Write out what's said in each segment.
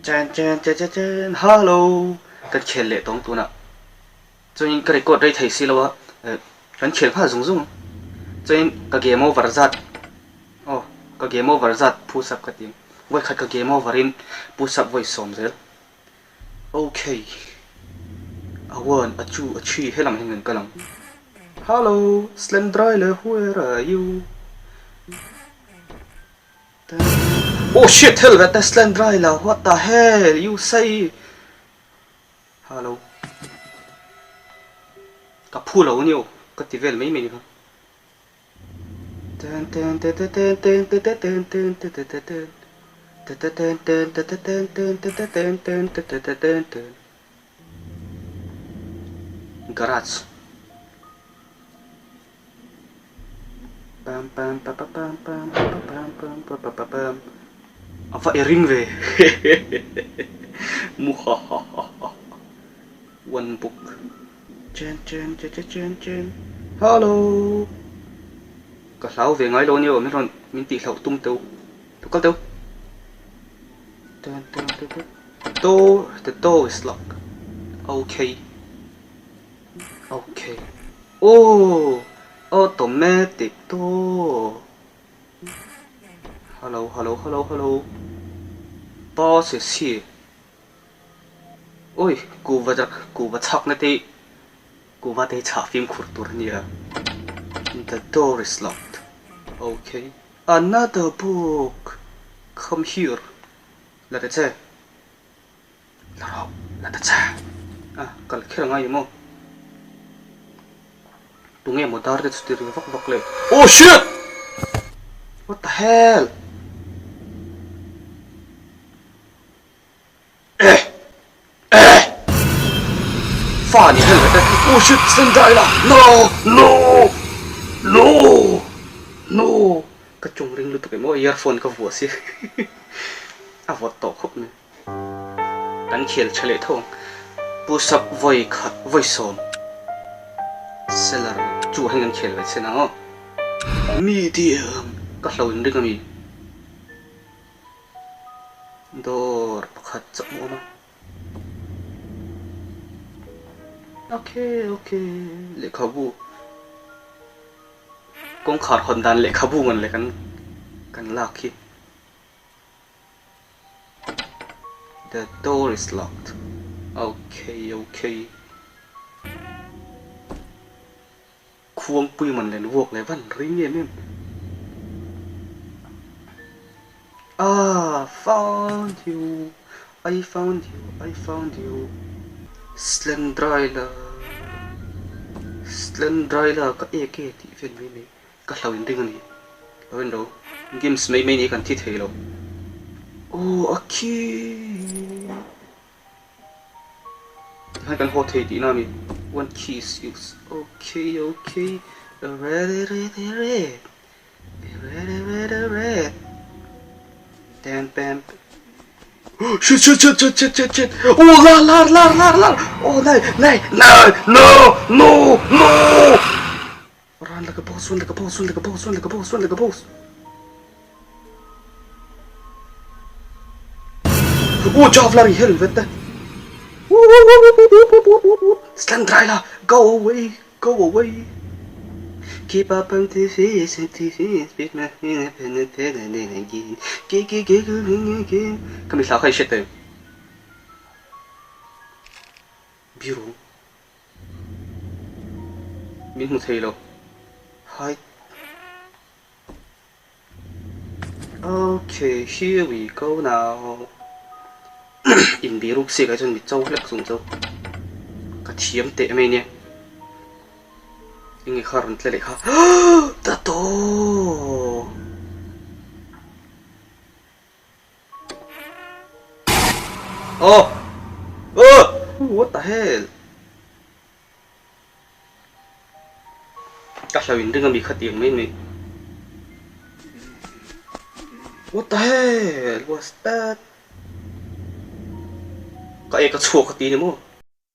Chen chen che che chen Hallo kan khel leh tawng tunah chuanin ka record rei thei si lo a kan khel nghal zung zung ang chuanin ka game over zat aw ka game over zat push up ka ti ang vawikhat ka game over in push up vawi sawm zel okay a one a two a three helam hian kan kal ang Hallo Slendryle where are you? Oh shit hell that Slendryle what the hell you say Hallo Ka phu lo aniaw ka ti vel mai mai ni kha Ten ten te te ten ten te te ten ten te te te ten te te ten ten te te ten ten te te ten ten te te te ten ten Garage Pam pam pa pa pam pam pa pa pam pam pa pa pa pam A va i ring ve Muhahahaha One book Chen chen che che chen chen Hallo Ka hlau ve ngai lo ania aw min rawn min tih hlauh tum teuh Lo kal teuh Ten ten te te Door the door is locked Okay Okay Oh automatic door Hello hello hello hello Boss is here Oi kuhva kuhva chhakna te kuhva te hi chhah fimkhur tur a nia The door is locked Okay Another book Come here La ta che. La rawh, la ta che. A, kal kher a ngai ni maw? Tunge maw dar te chu ti ri vak vak le? Oh shit! What the hell? Eh! Eh! Fa ni hel vek e. Oh shit! Stand by la! No! No! No! No! Ka chung ring lutuk em aw earphone ka vuah si a vawt tawh khawp mai. Kan khel tha leh tho ang. Push up vawi khat vawi sawm seller chu ah hian kan khel ve chhen ang aw. Medium ka hlo in ring ami dawr pakhat chauh a awm a. Okay okay lehkhabu. Kawngkhar hawn dan lehkhabu man leh kan kan lak hi. The door is locked. Okay okay. Khuangpui man len vuak leh van ring em em. Ah found you I found you I found you Slendrila Slendrila ka ek e tih vel mai mai ka hlau in ring a ni lo en lo games mai mai ni kan thi thei lo aw a khi tikhan kan haw thei tihna a ni one key is used okay okay ready ready red Shit shit shit shit shit shit shit Oh lar lar lar lar lar Oh nai nai nai no no no Run like a boss run like a boss run like a boss run like a boss run like a boss Oh javlar i helvete Slendraila go away Go away Keep up on the face and the face with my Ka mi hla kha i hriat em? Biru Min hmu thei lo Hide Okay here we go now Inbiruk siak ah chuan mi cho hlek chung chu ka thiam teh mai nia enge kha rawn tle leh kha ta tawh Oh Oh what the hell Ka hlo in ring a mi kha tiang mai mai. What the hell was that? Ka ek a chhuak ka ti ni maw?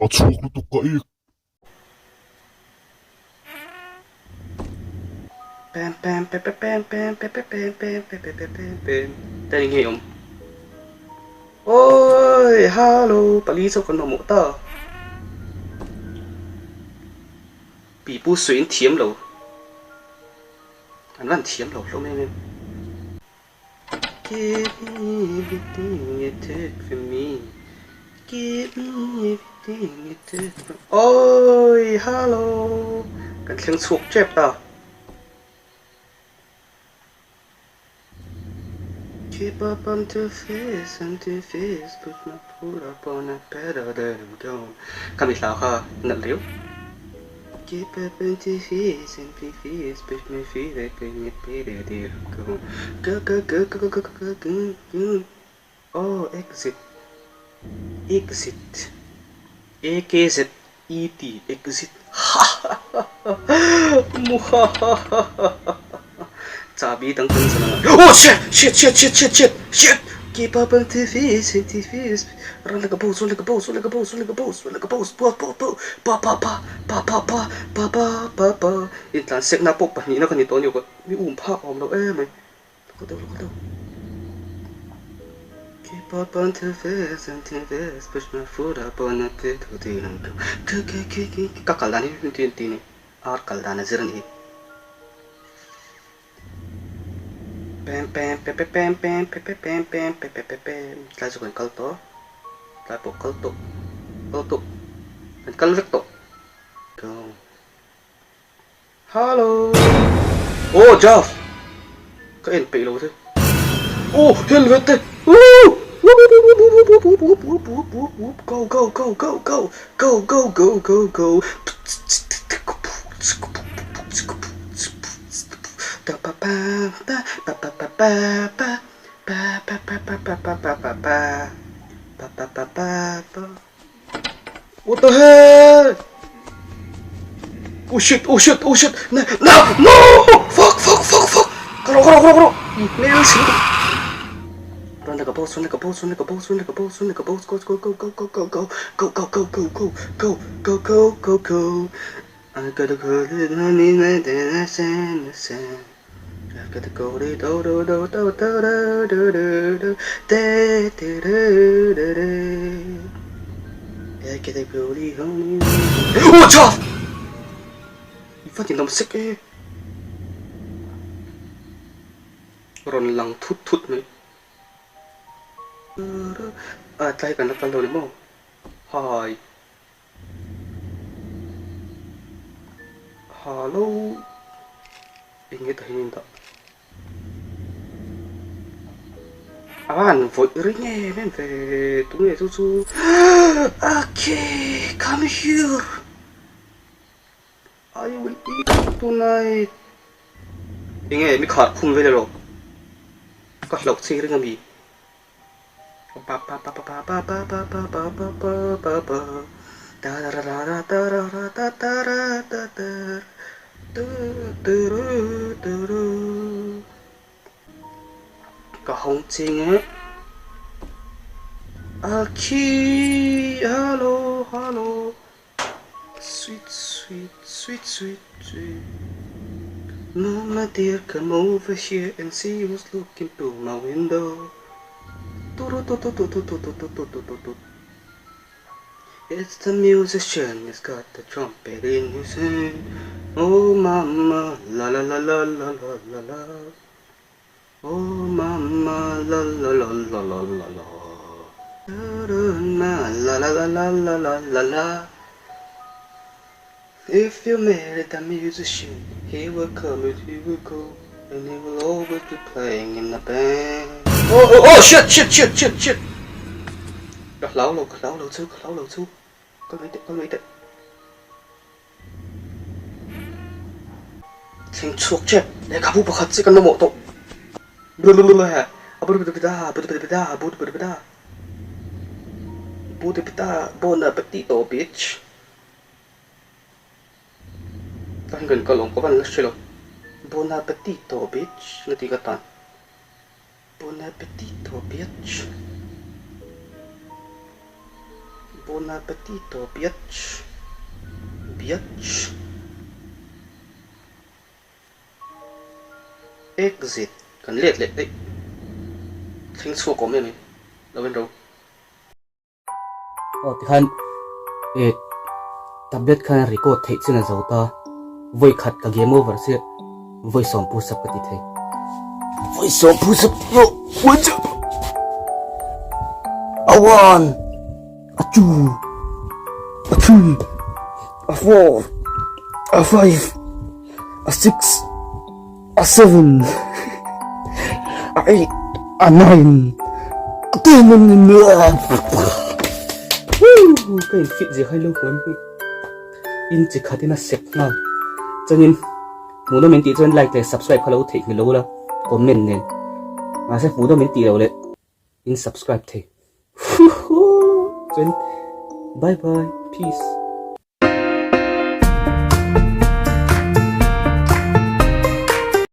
A chhuak lutuk ka ek. Pem pem pe pe pem pem pe pe pem pem pe pe pe pem pem. Te ni ngei awm. Oh! Hello pali chauh kan mamawh ta. Pipu suiin thiam lo. An van thiam lo hlawm em em. Give me everything you took from me Give me everything you took from Awi hello Kan thleng chhuak tep ta. Keep up on to face and to face Put my foot up on a pedal then I'm gone Ka mi hla kha nalh riau. Keep up on to face and to face Put my feet up on a pedal then I'm gone Go go go go go go go go go Oh exit Exit A K Z E T exit Chabi dang kan zan anga Oh shit shit shit shit shit shit shit Keep up on TV TV Run like a boss run like a boss run like a boss run like a boss run like a boss pa pa pa pa pa pa pa pa pa pa pa pa pa Intlan sekna pawh pahnihna ka ni tawh a ni mi um phak a awm lo em mai. Ka kal dan hi ti ti ni ar kal dan a zir a ni hi pem pem pe pe pem pem pe pe pem pem pe pe pe pem tlai chu kan kal tawh tlai pawh kal tawh kal tawh kan kal vek tawh Hallo Oh Jav Ka en peih lo che Oh helmet te Woo Go go go go go go go go go go What the hell? Oh shit, oh shit, oh shit. No, no, no! Fuck, fuck, fuck, fuck. Ka rawh, ka rawh, ka rawh, ka rawh. I hmel si lutuk. Run like a boss, run like a boss, run like a boss, run like a boss, run like a boss. Go, go, go, go, go, go, go. Go, go, go, go, go, go, go, go, go, go. I gotta go to the I've got to go do do do do do do do do do do do do do do I get a goalie honey Oh chaf! I va ninawm sek e Rawn lang thut thut mai Ah tlai kan la kal lo ni maw Hi Hallo eng nge tahin in dah a han vawih ring em em ve tunge chu chu okay come here I will eat you tonight eng nge mi khar khum vel elo ka hlauh chei ring ami. Ka hawng ching e. A khi hello hello sweet sweet sweet sweet sweet Mama dear come over here and see who's looking through my window It's the musician, he's got the trumpet in his hand Oh mama la la la la la la la la Oh mama la la la la la la la La la la la la la la la If you marry the musician, he will come and he will go And he will always be playing in the band Oh oh oh shit shit shit shit shit Ka hlau lo ka hlau lo chu ka hlau lo chu Kal mai teh kal mai teh Thleng chhuak che lehkhabu pakhat chiah kan mamawh tawh. Bon apetito bitch. Kan kan kal awm ka van la hre lo. Bon apetito bitch na ti ka tan. Bon apetito bitch. Bon apetito bitch. Bitch. Exit kan let leh daih. Thleng chhuak awm em em lo en ro. Aw tikhan eh tablet khan record theih chin a zo ta. Vawi khat ka game over chiah vawi sawm push up ka ti thei. Vawi sawm push up yo one two a one a two a three a four a five a six a seven a eight a nine a ten Woo! Ka in fit zia kha ilo huam hi. In chi khatin a sek nghal. Chuanin hmuhnawm in tih chuan like leh subscribe kha lo theihnghilh lo la comment nen. Mahse hmuhnawm in tih loh leh in subscribe thei. Chuan bye bye peace.